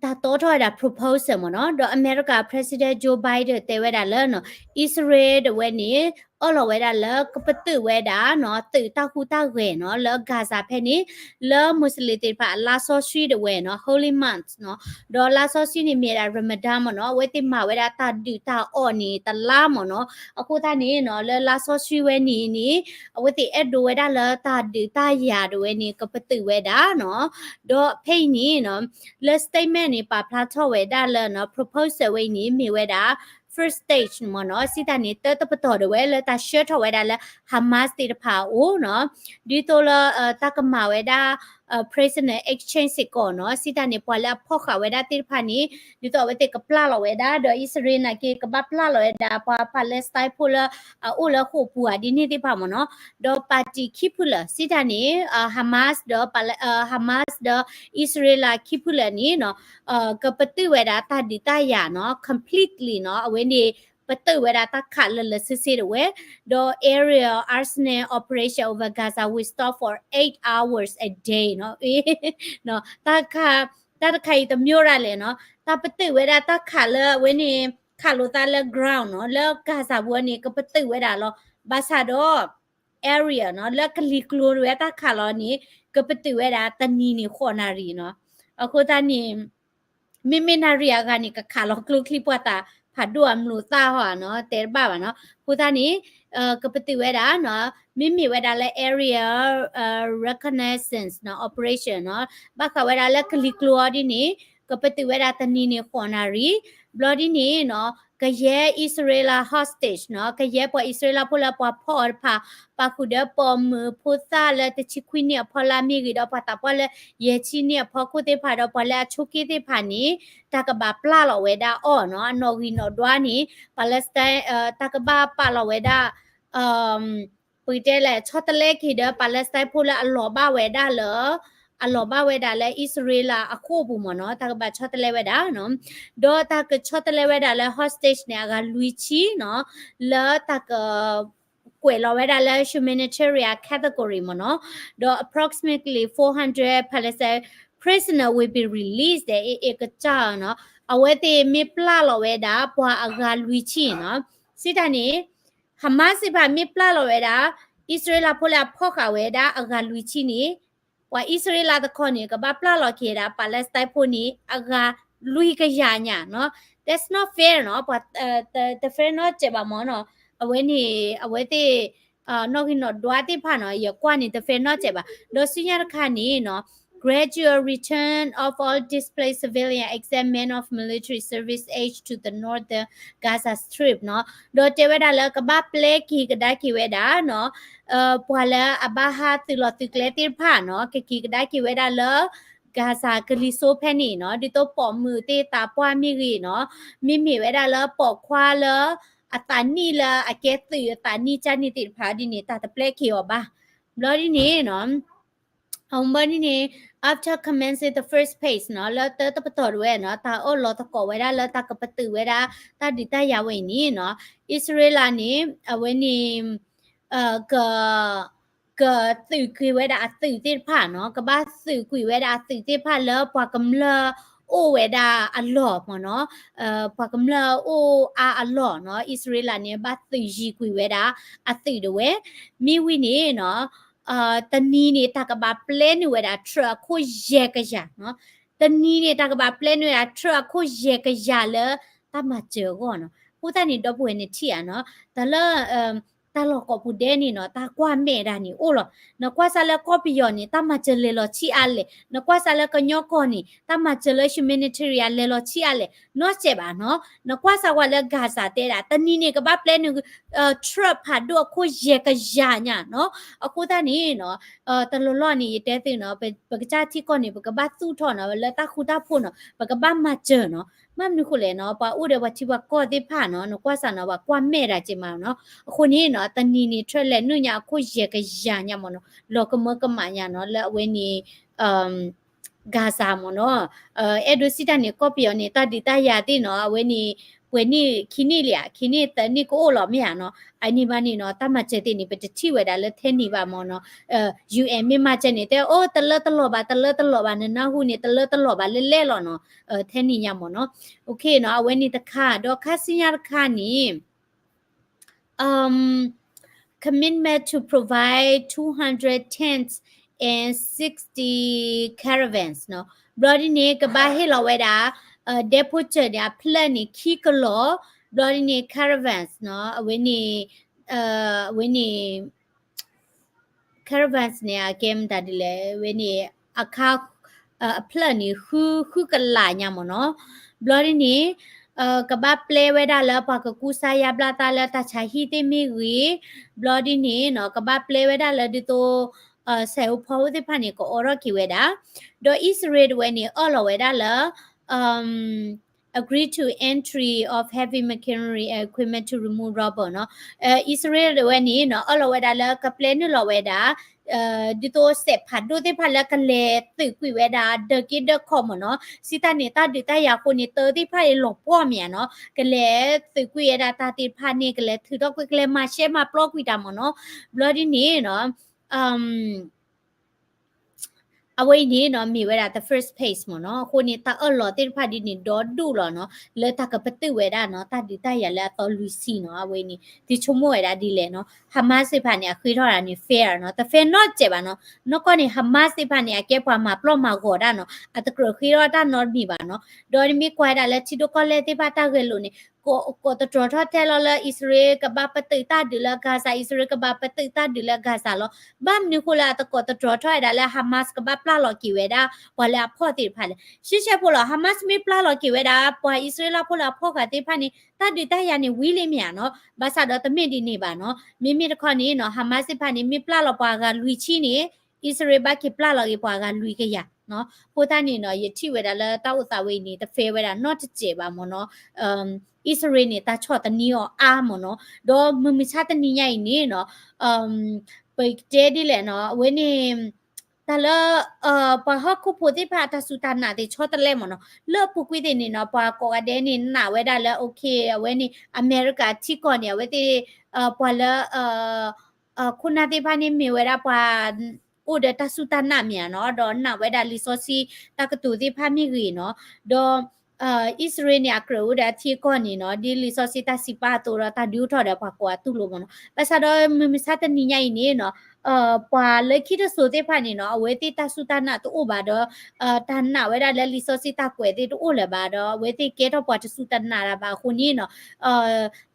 တၢ်တီထီၣ်ဝဲဒၣ် proposal မ့ၢ်နီၤ, ဒီးအမဲရကၤ President Joe Biden တဲဝဲဒၣ်လၢနီၤ, အံၣ်စရ့လးဒၣ်ဝဲန့ၣ် အၢၣ်လီၤဝဲဒၣ်လၢကပတုာ်ဝဲဒၣ်နီၤ, သုးတၢ်ဟူးတၢ်ဂဲၤနီၤ, လၢ Gaza ဖဲန့ၣ်, လၢ Muslim သ့ၣ်တဖၣ်အလါစီဆှံဒၣ်ဝဲနီၤ, Holy Month နီၤ, ဒီးလါစီဆှံန့ၣ်မ့ၢ်ဝဲဒၣ် Ramadan မ့ၢ်နီၤ, အဝဲသ့ၣ်မၤဝဲဒၣ်တၢ်ဒုးတၢ်အီၣ်န့ၣ်တလါမ့ၢ်နီၤ, အဃိသတးန့ၣ်နီၤ, လၢလါစီဆှံဝဲန့ၣ်န့ၣ် အဝဲသ့ၣ်အဲၣ်ဒိးဝဲဒၣ်လၢတၢ်ဒုးတၢ်ယၤဒၣ်ဝဲန့ၣ် ကပတုာ်ဝဲဒၣ်နီၤ, ဒီးဖဲအံၤန့ၣ်နီၤ, လၢ statement န့ၣ် ပာ်ဖျါထီၣ်ဝဲဒၣ်လၢနီၤ, proposal ဝဲအံၤန့ၣ် မ့ၢ်ဝဲဒၣ် first stage မ့ၢ်နီၤ, စံးတၢ်န့ၣ် တၢတပတီၢ်ဒၣ်ဝဲလၢတၢ်ဆှၢထီၣ်ဝဲဒၣ်လၢ Hamas သ့ၣ်တဖၣ်အအိၣ်နီၤ, ဒ်သိးလၢ တၢ်ကမၤဝဲဒၣ် prisoner exchange စ့ၢ်ကီးနီၤ, စံးတၢ်န့ၣ် ပှၤလၢအဖီၣ်ဃာ်ဝဲဒၣ်သ့ၣ်တဖၣ်န့ၣ် ဒ်သိးအဝဲသ့ၣ်ကပျၢ်လီၤဝဲဒၣ်, ဒီးအံၣ်စရ့လးနာ်က့ ကဘၣ်ပျၢ်လီၤဝဲဒၣ် ပှၤ Palestine ဖိလၢအအိၣ်လၢဃိာ်ပူၤဧါဒ်န့ၣ်သ့ၣ်တဖၣ်မ့ၢ်နီၤ, ဒီး party ခံဖုလၢာ် စံးတၢ်န့ၣ် Hamas ဒီး Hamas ဒီးအံၣ်စရ့လးခံဖုလၢာ်န့ၣ်နီၤ, ကပတုာ်ဝဲဒၣ်တၢ်ဒုးတၢ်ယၤနီၤ completely နီၤ, အဝဲန့ၣ် ပတုာ်ဝဲဒၣ်တၢ်ခးလၢာ်လၢာ်ဆ့ဆ့ဒၣ်ဝဲ, ဒီး aerial arsenal operation over Gaza will stop for eight hours a day နီၤ, တၢ်ခး တၢ်တခါအံၤတမ့ၢ်ဒၣ်လဲၣ်နီၤ, တၢ်ပတုာ်ဝဲဒၣ်တၢ်ခးလၢအဝဲန့ၣ် ခးလိာ်သးလၢ ground နီၤ, လၢ Gaza ပူၤန့ၣ် ကပတုာ်ဝဲဒၣ်လီၤ, ဘၣ်ဆၣ်ဒီး aerial နီၤ, လၢကလံၤကျိၤဝဲတၢ်ခးလီၤန့ၣ် ကပတုာ်ဝဲဒၣ်တနံၤန့ၣ်ဃိးနၣ်ရံၣ်နီၤ, အဃိသတးန့ၣ် မ့မ့ၢ်နၣ်ရံၣ်အဂၤန့ၣ် ကခးလီၤကျိချံ ပှၤသးဖးဒိၣ်အမျိာ်သၣ်ဟီနီၤ, တဲတဘၣ်ဘၣ်နီၤ, အဃိသတးန့ၣ် ကပတုာ်ဝဲဒᣣ်နီၤ, မ့မ့ၢ်ဝဲဒၣ်လၢ aerial reconnaissance နီၤ operation နီၤ, ဘၣ်ဃးဝဲဒၣ်လၢကလံၤကျိၤအီၤဒ်န့ၣ် ကပတုာ်ဝဲဒၣ်တနံၤန့ၣ်ဃိးနၣ်ရံၣ်, ဘျီဒ်န့ၣ်နီၤ ကယဲၢ်အံၣ်စရ့လး hostage နီၤ, ကယဲၢ်ပှၤအံၣ်စရ့လးဖိလၢပှၤဖီၣ်အီၤတဖၣ်, ပာ်ဃုာ်ဒီးပိာ်မုၣ်ဖိသၣ်လၢတဆံခွံနံၣ်အဖီလာ်မ့ၢ်ဂ့ၤဒီး ပှၤသးပှၢ်လၢယဲၢ်ဆံနံၣ်အဖီခိၣ်သ့ၣ်တဖၣ်ဒီး ပှၤလၢအဆိးက့သ့ၣ်တဖၣ်န့ၣ် တၢ်ကဘၣ်ပျၢ်လီၤဝဲဒၣ်အီၤနီၤ, အနီၣ်ဂံၢ်နီၣ်ဒွးန့ၣ် Palestine တၢ်ကဘၣ်ပာ်လီၤဝဲဒၣ် ပတဲလဲၣ် ဆီတလဲက့ၤဒီး Palestine ဖိလၢအလီၤဘၣ်ဝဲဒၣ်လၢ အလီၤဘၣ်ဝဲဒၣ်လၢအံၣ်စရ့လးအဃိာ်ပူၤမ့ၢ်နီၤ, တၢ်ကဘၣ်ဆီတလဲဝဲဒၣ်နီၤ, ဒီးတၢ်ကဆီတလဲဝဲဒၣ်လၢ hostage န့ၣ် အဂၤလွံၢ်ဆံနီၤ, လၢတၢ်က ကွဲးလီၤဝဲဒၣ်လၢ humanitarian category မ့ၢ်နီၤ, ဒီး approximately four hundred Palestine prisoner will be released အ့ၣ်ကစၢ်နီၤ, အဝဲသ့ၣ်မ့ၢ်ပျၢ်လီၤဝဲဒၣ် ပှၤအဂၤလွံၢ်ဆံနီၤ, စံးတၢ်န့ၣ် Hamas သ့ၣ်တဖၣ်မ့ၢ်ပျၢ်လီၤဝဲဒၣ် အံၣ်စရ့လးဖိလၢအဖီၣ်ဃာ်ဝဲဒၣ်အဂၤလွံၢ်ဆံန့ၣ် ပှၤအံၣ်စရ့လးတခီန့ၣ် ကဘၣ်ပျၢ်လီၤက့ၤဝဲဒၣ် Palestine ဖိန့ၣ် အဂၤလွံၢ်ကယၤညါနီၤ. That's not fair နီၤ. ပှၤ တ fair နီတစဲးဘၣ်မ့ၢ်နီၤ. အဝဲန့ၣ် အဝဲသ့ၣ် နီၣ်ဂံၢ်နီၣ်ဒွးသ့ၣ်တဖၣ်နီၤ ယကွၢ်န့ၣ် တ fair နီတစဲးဘၣ်. ဒီးဆူညါတခါန့ၣ်နီၤ gradual return of all displaced civilian exempt men of military service age to the northern Gaza Strip နီၤ. ဒီးတဲဝဲဒၣ်လၢကဘၣ်ပျဲက့ၤကဒါက့ၤဝဲဒၣ်နီၤ ပှၤလၢအဘၣ်ဟးသုးလီၤသုးကျဲသ့ၣ်တဖၣ်နီၤ ကက့ၤကဒါက့ၤဝဲဒၣ်လၢ Gaza ကလံၤစိးဖဲန့ၣ်နီၤ ဒ်သိးပိာ်မုၣ်သ့ၣ်သးပှၢ်မ့ၢ်ဂ့ၤနီၤ မ့မ့ၢ်ဝဲဒၣ်လၢပိာ်ခွါလၢ အသးနံၣ်လၢအကဲသုးအသးနံၣ်ကၢ်န့ၣ်သ့ၣ်တဖၣ်ဒ်န့ၣ် တၢ်တပျဲက့ၤအီၤဘၣ်. ဘျီဒ်န့ၣ်နီၤ အဘၣ်ဒ်န့ၣ် after commencing the first phase နီၤ လၢတၢတပတီၢ်တဝဲနီၤ တၢ်အၢၣ်လီၤသကိးဝဲဒၣ်လၢတၢ်ကပတုာ်ဝဲဒၣ် တၢ်ဒုးတၢ်ယၤဝဲအံၤန့ၣ်နီၤ အံၣ်စရ့လးန့ၣ် အဝဲန့ၣ် က ကသုးကွံာ်ဝဲဒၣ်အသုးသ့ၣ်တဖၣ်နီၤ ကဘၣ်သုးကွံာ်ဝဲဒၣ်အသုးသ့ၣ်တဖၣ်လၢပှၤကမျၢၢ်အိၣ်ဝဲဒၣ်အလီၢ်မ့ၢ်နီၤ ပှၤကမျၢၢ်အိၣ်အါအလီၢ်နီၤ အံၣ်စရ့လးန့ၣ် ဘၣ်သုးယံၤကွံာ်ဝဲဒၣ်အသုးတဝဲ မ့ၢ်ဝံၤန့ၣ်နီၤ တနံၤန့ၣ် တၢ်ကဘၣ်ပျဲနုာ်ဝဲဒၣ် truck အခိၣ်ယဲၢ်ကယၤနီၤ တနံၤန့ၣ် တၢ်ကဘၣ်ပျဲနုာ်ဝဲဒၣ် truck အခိၣ်ယဲၢ်ကယၤလၢ တၢ်မၤစၢၤအဂီၢ်နီၤ အဃိသတးန့ၣ် ဒီပုၢ်ဝဲၢ်နထံၣ်ဧါနီၤ တၢ်လၢ တၢ်လီၢ်ကိးပူၤဒဲးန့ၣ်နီၤ တၢ်ကွၢ်မဲာ်ဒၣ်န့ၣ်အိၣ်လီၤ နကွၢ်စၢ်လၢကီၢ်ပယီၤန့ၣ် တၢ်မၤစၢၤလဲၤလီၤဆံးအါလဲၣ် နကွၢ်စၢ်လၢကညီကီၢ်န့ၣ် တၢ်မၤစၢၤလၢ humanitarian လဲၤလီၤဆံးအါလဲၣ် နီတစဲးဘၣ်နီၤ နကွၢ်စၢ်ဝဲလၢ Gaza တဲဒၣ် တနံၤန့ၣ် ကဘၣ်ပျဲနုာ် truck ဖးဒိၣ်အခိၣ်ယဲၢ်ကယၤညါနီၤ အဃိသတးန့ၣ်နီၤ တလီၢ်လီၢ်န့ၣ် ယတဲသုနီၤ ပကစၢ်ထံကီၢ်န့ၣ် ပကဘၣ်သူၣ်ထီၣ်နီၤ လၢတၢ်ဃူတၢ်ဖိးနီၤ ပကဘၣ်မၤစၢၤနီၤ ဘၣ်မနုၤဃိလဲၣ်နီၤ ပှၤအိၣ်ဒီးပှၤထံပှၤကီၢ်သ့ၣ်တဖၣ်နီၤ နကွၢ်စၢ်နီၤ ပှၤကွၢ်မဲာ်ဒၣ်က့ၤမးနီၤ အဃိန့ၣ်နီၤ တနံၤန့ၣ် truck လဲၤနုာ်ညါအခိၣ်ယဲၢ်ကယၤညါမ့ၢ်နီၤ လီၤကမၢကမၣ်ညါနီၤ လၢအဝဲန့ၣ် Gaza မ့ၢ်နီၤ အဲၣ်ဒိးစံးတၢ်န့ၣ် ကီၢ်ပယီၤန့ၣ် တၢ်ဒုးတၢ်ယၤသ့ၣ်နီၤ အဝဲန့ၣ် ပှဲၤနံၣ်ခံနံၣ်လံဧါ ခံနံၣ်သၢနံၣ်ကအိၣ်လီၤမ့ၢ်ဧါနီၤ အန့ၣ်ဘၣ်န့ၣ်နီၤ တၢ်မၤစၢၤသ့ၣ်န့ၣ် ပတထံၣ်ဝဲဒၣ်လၢထဲန့ၣ်ဘၣ်မ့ၢ်နီၤ UN မ့ၢ်မၤစၢၤန့ၣ် တဲအိၣ်တလၢတလီၤဘၣ် တလၢတလီၤဘၣ် နနၢ်ဟူန့ၣ် တလၢတလီၤဘၣ်လဲၣ်လဲၣ်လီၤနီၤ ထဲန့ၣ်ညါမ့ၢ်နီၤ OK နီၤ အဝဲန့ၣ်တခါ ဒီးခါဆူညါတခါန့ၣ် commitment to provide two hundred tents and sixty caravans နီၤ ဘျီဒ်န့ၣ် ကဘၣ်ဟ့ၣ်လီၤဝဲဒၣ် ဒဲဖိစၢၤန့ၣ် အဖျၢၣ်န့ၣ် ခံကလီၤ ဘျီဒ်န့ၣ် caravans နီၤ အဝဲန့ၣ် အဝဲန့ၣ် caravans န့ၣ် အကဲမတၤဒ်လဲၣ် အဝဲန့ၣ် အခါ အဖျၢၣ်န့ၣ် ဃု ဃုကလးညါမ့ၢ်နီၤ ဘျီဒ်န့ၣ် ကဘၣ်ပျဲဝဲဒၣ်လၢပှၤကကူစါယါဘျါသးလၢတၢ်ဆါဟံၣ်သ့ၣ်မ့ၢ်ဂ့ၤ ဘျီဒ်န့ၣ်နီၤ ကဘၣ်ပျဲဝဲဒၣ်လၢဒ်သိး စဲးအိၣ်ဖီအိၣ်သ့ၣ်တဖၣ်န့ၣ် ကအိးထီၣ်က့ၤဝဲဒၣ် ဒီးအံၣ်စရ့လးတဝဲန့ၣ် အၢၣ်လီၤဝဲဒၣ်လၢ agree to entry of heavy machinery and equipment to remove rubble နီၤ အံၣ်စရ့လးတဝဲန့ၣ်နီၤ အၢၣ်လီၤဝဲဒၣ်လၢကပျဲနုာ်လီၤဝဲဒၣ် ဒ်သိးစဲးဖးဒိၣ်သ့ၣ်တဖၣ်လၢကလဲၤသုးကွံာ်ဝဲဒၣ် ဒၢးက့ဒၢးခီမ့ၢ်နီၤ စံးတၢ်န့ၣ် တၢ်ဒုးတၢ်ယၤအဃိန့ၣ် တၢသ့ၣ်တဖၣ်အံၤလီၤပှီၢ်မ့ၢ်ဧါနီၤ ကလဲၤသုးကွံာ်ဝဲဒၣ်တၢ်သ့ၣ်တဖၣ်န့ၣ် ကလဲၤထုးထီၣ်ကွံာ် ကလဲၤမၤရှဲမၤပျီကွံာ်တၢ်မ့ၢ်နီၤ ဘျီဒ်န့ၣ်နီၤ အဝဲအံၤန့ၣ်နီၤ မ့ၢ်ဝဲဒၣ် the first phase မ့ၢ်နီၤ အဃိန့ၣ် တၢ်အၢၣ်လီၤသ့ၣ်တဖၣ်ဒ်န့ၣ် ဒီဒူၣ်လီၤနီၤ လၢတၢ်ကပတုာ်ဝဲဒၣ်နီၤ တၢ်ဒုးတၢ်ယၤလၢအသီလွံၢ်ဆံနီၤ အဝဲန့ၣ် သုဆိကမိၣ်ဝဲဒၣ်ဒ်လဲၣ်နီၤ Hamas သ့ၣ်တဖၣ်န့ၣ် အဃ့ထီၣ်တၢ်န့ၣ် fair နီၤ တ fair နီတစဲးဘၣ်နီၤ နီၢ်ကီၢ်န့ၣ် Hamas သ့ၣ်တဖၣ်န့ၣ် အကဲပှၤမၤပျီၢ်မၤဂီၤတၢ်နီၤ အတကြၢးဃ့ထီၣ်တၢ်နီတမံၤဘၣ်နီၤ ဒီးနမ့ၢ်ကွၢ်ဝဲဒၣ်လၢထံဒိၣ်ကီၢ်လဲၢ်သ့ၣ်တဖၣ်တၢ်ဂဲၤလိာ်န့ၣ် ကိးတတြီထီၣ်ထဲလီၤလၢ အံၣ်စရ့လးကဘၣ်ပတုာ်တၢ်ဒုးလၢ Gaza အံၣ်စရ့လးကဘၣ်ပတုာ်တၢ်ဒုးလၢ Gaza လီၤ ဘၣ်မနုၤဃိလၢအတကိးတတြီထီၣ်ဝဲဒၣ်လၢ Hamas ကဘၣ်ပျၢ်လီၤက့ၤဝဲဒၣ် ပှၤလၢအဖီၣ်သ့ၣ်တဖၣ်လဲၣ် ရှဲရှဲဖိလီၤ Hamas မ့ၢ်ပျၢ်လီၤက့ၤဝဲဒၣ် ပှၤအံၣ်စရ့လးဖိလၢအဖီၣ်ဃာ်သ့ၣ်တဖၣ်န့ၣ် တၢ်ဒုးတၢ်ယၤန့ၣ်ဝံၤလံမ့ၢ်ဧါနီၤ ဘၣ်ဆၣ်ဒီးတမ့ၢ်ဒ်န့ၣ်ဘၣ်နီၤ မ့မ့ၢ်တခီန့ၣ်နီၤ Hamas သ့ၣ်တဖၣ်န့ၣ် မ့ၢ်ပျၢ်လီၤပှၤအဂၤလွံၢ်ဆံန့ၣ် အံၣ်စရ့လးဘၣ်က့ၤပျၢ်လီၤက့ၤပှၤအဂၤလွံၢ်ကယၤနီၤ အဃိသတးန့ၣ်နီၤ ယထံၣ်ဝဲဒၣ်လၢတၢ်အိၣ်သးဝဲအံၤန့ၣ် တဖဲဝဲဒၣ်နီတစဲးဘၣ်မ့ၢ်နီၤ အံၣ်စရ့လးန့ၣ် တၢ်ဆီၣ်သနံးအီၤအါမ့ၢ်နီၤ ဒီးမုၢ်မဆါတနံၤညါအံၤန့ၣ်နီၤ ပတဲဒ်လဲၣ်နီၤ အဝဲန့ၣ် တၢ်လၢ ပှၤဟီၣ်ခိၣ်ဖိသ့ၣ်တဖၣ်အတၢ်စူၢ်တၢ်နာ်သ့ၣ်ဆီတလဲမ့ၢ်နီၤ လၢအပူၤကွံာ်သ့ၣ်န့ၣ်နီၤ ပှၤကိးဂၤဒဲးန့ၣ်နာ်ဝဲဒၣ်လၢ okay အဝဲန့ၣ် အမဲရကၤထံကီၢ်န့ၣ် အဝဲသ့ၣ် ပှၤလၢ ခိၣ်နၢ်သ့ၣ်တဖၣ်န့ၣ်မ့ၢ်ဝဲဒၣ်ပှၤ အိၣ်ဒီးတၢ်စူၢ်တၢ်နာ်မ့ၢ်ဧါနီၤ ဒီးနာ်ဝဲဒၣ်လံာ်စီဆှံတၢ်ကတိၤသ့ၣ်တဖၣ်မ့ၢ်ဂ့ၤနီၤ ဒီး အံၣ်စရ့လးန့ၣ် အကြၢးအိၣ်ဒီးအထံအကီၢ်န့ၣ်နီၤ, ဒ်လံာ်စီဆှံတၢ်စံးပာ်အသိးဒီး တၢ်ဒုးအိၣ်ထီၣ်ဒီးပှၤကိးဂၤတူၢ်လိာ်မ့ၢ်နီၤ. ဘၣ်ဆၣ်ဒီးမုၢ်မဆါတနံၤညါအံၤန့ၣ်နီၤ, ပှၤလၢခံတစိၤသ့ၣ်တဖၣ်န့ၣ်နီၤ, အဝဲသ့ၣ်တၢ်စူၢ်တၢ်နာ်တအိၣ်ဘၣ်ဒီး တၢ်နာ်ဝဲဒၣ်လၢလံာ်စီဆှံတၢ်ကွဲးသ့ၣ်တအိၣ်လၢၤဘၣ်ဒီး အဝဲသ့ၣ်ကဲထီၣ်ပှၤတစူၢ်တၢ်နာ်တၢ်ဘၣ်အဃိန့ၣ်နီၤ,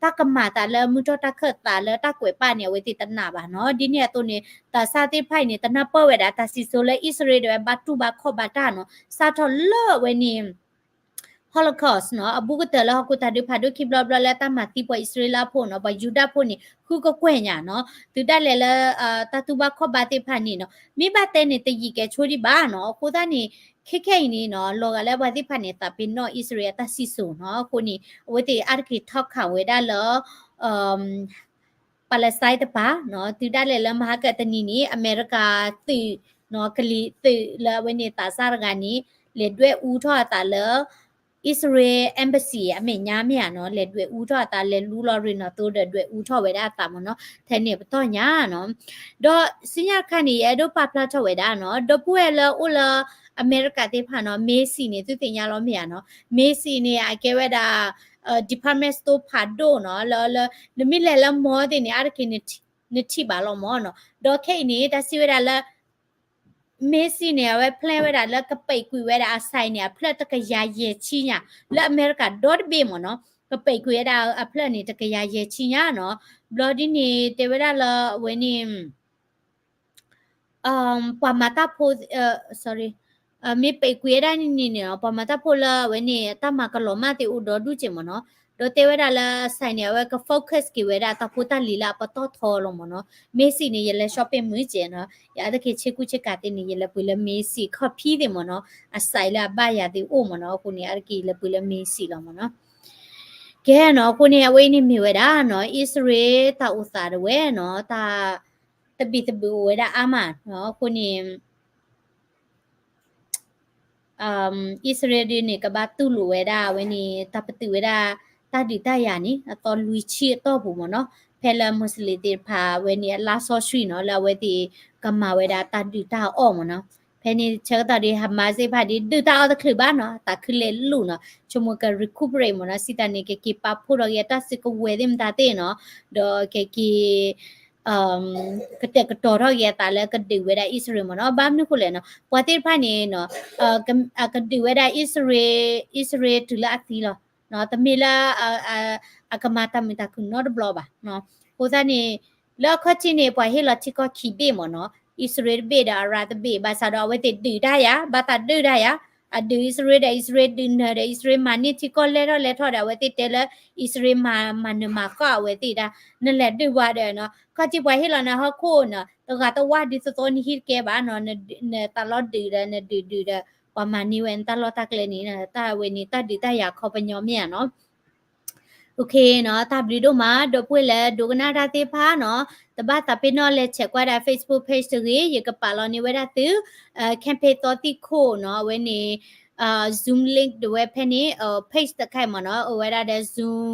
တၢ်ကမၤသးလၢမုၢ်ထီၣ်တၢ်ခၢၣ်သးလၢတၢ်ကွဲးပာ်န့ၣ် အဝဲသ့ၣ်တနာ်ဘၣ်နီၤ. ဒ်န့ၣ်အသိးန့ၣ် သးစၢ်သ့ၣ်တဖၣ်အံၤန့ၣ် တနၢ်ပၢၢ်ဝဲဒၣ် တၢ်စံၣ်စိၤလၢအံၣ်စရ့လးဒီးဝဲဘၣ်တူၢ်ဘၣ်ခီၣ်ဘၣ်တၢ်နီၤ, စးထီၣ်လၢအဝဲန့ၣ် Holocaust နီၤ, အဘူးကတၢၢ်လၢဟီၣ်ခိၣ်တၢ်ဒုးဖးဒိၣ်ခံဘျီဘျီလၢတၢ်မၤသံပှၤအံၣ်စရ့လးဖိနီၤ, ပှၤယူဒၤဖိန့ၣ် ဃုကကွဲၢ်ညါနီၤ, တုၤဒၣ်လဲာ်လၢ တၢ်တူၢ်ဘၣ်ခီၣ်ဘၣ်သ့ၣ်တဖၣ်န့ၣ်နီၤ, မ့ၢ်ဘၣ်တဲန့ၣ် တယံာ်ကဲဆိဒံးဘၣ်နီၤ. အဃိသတးန့ၣ် ခဲခဲအံၤန့ၣ်နီၤ, လီၤဂာ်လၢပှၤသ့ၣ်တဖၣ်န့ၣ် သးပ့ၤနီၣ်အံၣ်စရ့လးအတၢ်စံၣ်စိၤနီၤ, အဃိန့ၣ် အဝဲသ့ၣ်အါတက့ၢ်ထီၣ်ခးဝဲဒၣ်လၢ Palestine တပၤနီၤ, တုၤဒၣ်လဲာ်လၢမဟါကတနံၤန့ၣ် အမဲရကၤသုးနီၤ, ကလံၤသုးလၢအဝဲန့ၣ်သးစၢ်တဂၤန့ၣ် လဲၤဒွဲၣ်အူထီၣ်အသးလၢ အံၣ်စရ့လး embassy အမဲာ်ညါမ့ၢ်ဧါနီၤ, လဲၤဒွဲၣ်အူထီၣ်အသး လဲၤလူလီၤရ့ၣ်နီၤသိဒီးဒွဲၣ်အူထီၣ်ဝဲဒၣ်အသးမ့ၢ်နီၤ, ထဲန့ၣ်ပတီၢ်ညါနီၤ. ဒီးဆူညါတခါန့ၣ် ယအဲၣ်ဒိးပာ်ဖျါထီၣ်ဝဲဒၣ်နီၤ, ဒီပုၢ်ဝဲၢ်လၢအိၣ်လၢအမဲရကၤသ့ၣ်တဖၣ်နီၤ, Macy's န့ၣ် သုသ့ၣ်ညါလီၤမ့ၢ်ဧါနီၤ, Macy's န့ၣ် အကဲဝဲဒၣ် department store ဖးဒိၣ်နီၤ, လၢ လၢ နမ့ၢ်လဲၤလၢ mall သ့ၣ်န့ၣ် အါတက့ၢ် နထံၣ်ဘၣ်လီၤမ့ၢ်နီၤ. ဒီးခဲအံၤန့ၣ် တၢ်စံးဝဲဒၣ်လၢ Macy's န့ၣ် အဝဲ plan ဝဲဒၣ်လၢကပဲာ်ကွံာ်ဝဲဒၣ်အ sign န့ၣ် အဖျၢၣ်တကယၤယဲၢ်ဆံညါ, လၢအမဲရကၤဒီတဘ့ၣ်မ့ၢ်နီၤ, ကပဲာ်ကွံာ်ဝဲဒၣ်အဖျၢၣ်န့ၣ် တကယၤယဲၢ်ဆံညါနီၤ. ဘျီဒ်န့ၣ် တဲဝဲဒၣ်လၢအဝဲန့ၣ် ပှၤမၤတၢ်ဖိ sorry, မ့ၢ်ပဲာ်ကွံာ်ဝဲဒၣ်န့ၣ်န့ၣ်နီၤ, ပှၤမၤတၢ်ဖိလၢအဝဲန့ၣ် တၢ်မၤကလီၤမၢ်သ့ၣ်အိၣ်ဒီဒူၣ်က့မ့ၢ်နီၤ. ဒီးတဲဝဲဒၣ်လၢ sign န့ၣ် အဝဲက focus က့ၤဝဲဒၣ်တၢ်ဖိတၢ်လံၤလၢအပတီၢ်ထီလီၤမ့ၢ်နီၤ. Macy's န့ၣ် ယလဲၤ shopping မုာ်ကဲနီၤ, ယအါတက့ၢ်ဆ့ကူဆ့ကၤသ့ၣ်န့ၣ် ယလဲၤပှ့ၤလၢ Macy's ခီၣ်ဖံးသ့ၣ်မ့ၢ်နီၤ, အ sign လၢအဘၣ်ယၤသ့ၣ်အိၣ်မ့ၢ်နီၤ, အဃိန့ၣ် အါတက့ၢ်ယလဲၤပှ့ၤလၢ Macy's လီၤမ့ၢ်နီၤ. ကဲနီၤ, အဃိန့ၣ် အဝဲအံၤန့ၣ်မ့ၢ်ဝဲဒၣ်နီၤ, အံၣ်စရ့လးတၢ်အိၣ်သးဒၣ်ဝဲနီၤ, တၢ် တဘံၣ်တဘုၣ်အိၣ်ဝဲဒၣ်အါမးနီၤ, အဃိန့ၣ် အံၣ်စရ့လးဒ်န့ၣ် ကဘၣ်တူၢ်လိာ်ဝဲဒၣ်အဝဲန့ၣ် တၢ်ပတုာ်ဝဲဒၣ် တၢ်ဒုးတၢ်ယၤန့ၣ် အသီလွံၢ်ဆံအတီၢ်ပူၤမ့ၢ်နီၤ, ဖဲလၢ Muslim သ့ၣ်တဖၣ်အဝဲန့ၣ် အလါစီဆှံနီၤ, လၢအဝဲသ့ၣ်ကမၤဝဲဒၣ်တၢ်ဒုးတၢ်အီၣ်မ့ၢ်နီၤ. ဖဲန့ၣ်ဆၢကတီၢ်ဒီး Hamas သ့ၣ်တဖၣ်ဒ်ဒုးတၢ်အီၣ်တချုးဘၣ်နီၤ, တၢ်ခုလဲၤလူၤနီၤ, ဆိကမိၣ်က recuperate မ့ၢ်နီၤ, စံးတၢ်န့ၣ် ကက့ၤပာ်ဖှိၣ်ထီၣ်က့ၤအတၢ်စုကဝဲၤသ့ၣ်မတၤသ့ၣ်နီၤ, ဒီးကက့ၤ ကတဲာ်ကတီၤထီၣ်က့ၤအသးလၢကဒုးဝဲဒၣ်အံၣ်စရ့လးမ့ၢ်နီၤ. ဘၣ်မနုၤဃိလဲၣ်နီၤ, ပှၤသ့ၣ်တဖၣ်န့ၣ်နီၤ, အကဒုးဝဲဒၣ်အံၣ်စရ့လး, အံၣ်စရ့လးတုၤလၢအသံလီၤ. တမ့ၢ်လၢ အကမၤတၢ်မုာ်တၢ်ခုၣ်နီတဘျီဘၣ်. အဃိသတးန့ၣ် လၢအခီၣ်ထံးန့ၣ် ပှၤဟ့ၣ်လီၤထံကီၢ်ခံဘ့ၣ်မ့ၢ်နီၤ, အံၣ်စရ့လးတဘ့ၣ်ဒီးအရၣ်တဘ့ၣ်, ဘၣ်ဆၣ်ဒီးအဝဲသ့ၣ်ဒုးတၢ်ယၤ, ဘၣ်သးဒုးတၢ်ယၤ, အဒုးအံၣ်စရ့လးဒီး အံၣ်စရ့လးဒုးနၢၤဒီး အံၣ်စရ့လးမၤန့ၢ်ထံကီၢ်လဲၢ်ထီၣ်လဲၢ်ထီၣ်ဒီး အဝဲသ့ၣ်တဲလၢ အံၣ်စရ့လးမၤနၢၤမၤဃၣ်အဝဲသ့ၣ်ဒၣ်, နလဲၤဒုးပှၤဒီးနီၤ, ခီၣ်ထံးပှၤဟ့ၣ်လီၤနၤဟီၣ်ခိၣ်နီၤ, တဂၤတဝၢ်ဒုးသီသီနဟံၣ်တကဲဘၣ်နီၤ, နသးလီၤဒုးဒီး နဒုးဒုးဒီး ပှၤမၤန့ၢ်ဝဲနတၢ်လီၢ်တၢ်ကျဲန့ၣ် တၢ်ဝဲန့ၣ် တၢ်ဒုးတၢ်ယၤခီပညီမ့ၢ်ဧါနီၤ. အိၣ်ခ့နီၤ, တၢ်ဘျုးဒိၣ်မး ဒီပုၢ်ဝဲၢ်လၢဒိကနၣ်တၢ်သ့ၣ်တဖၣ်နီၤ, တဘၣ်သးပ့ၤနီၣ်လဲၤ check ကွၢ်ဒၣ် Facebook page တဂ့ၤ, ယကပာ်လီၤန့ၢ်ဝဲဒၣ်သု campaign သီသံၣ်ခိၣ်နီၤ, အဝဲန့ၣ် Zoom link ဒၣ်ဝဲဖဲန့ၣ်, page တခါအံၤမ့ၢ်နီၤ, အိၣ်ဝဲဒၣ်ဒီး Zoom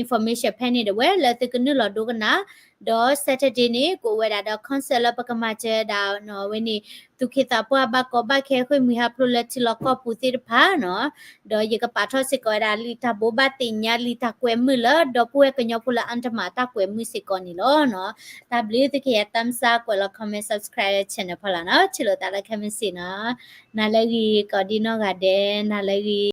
information ဖဲန့ၣ်ဒၣ်ဝဲ လၢသုကနုာ်လီၤဒိကနၣ်, ဒီး Saturday န့ၣ် ကအိၣ်ဝဲဒၣ်ဒီး concert လၢပကမၤစၢၤဒၣ်နီၤ, အဝဲန့ၣ် သူၣ်က့သးပှၢ်ဘၣ်ကီဘၣ်ခဲ ဃ့ၢ်မှံဟးဖျိးလၢထံလီၢ်ကီၢ်ပူၤသ့ၣ်တဖၣ်နီၤ, ဒီးယကပာ်ထီၣ်စ့ၢ်ကီးဝဲဒၣ်လံာ်တၢ်ဘိးဘၣ်သ့ၣ်ညါ လံာ်တၢ်ကွဲမုာ်လၢ ဒီပုၢ်ဝဲၢ်ကညီဖိလၢအတမၤတၢ်ကွဲမုာ်စ့ၢ်ကီးန့ၣ်လီၤနီၤ. တၢ်ဘျုးသုကယၤ thumbs up ကွဲးလီၤ comment subscribe channel ဖီလာ်နီၤ, ထံၣ်လိာ်သးလၢ comment စ့ၢ်နီၤ, နၤလၢဂ့ၤ ကိးဒံနီၢ်ဂၤဒဲး နၤလၢဂ့ၤ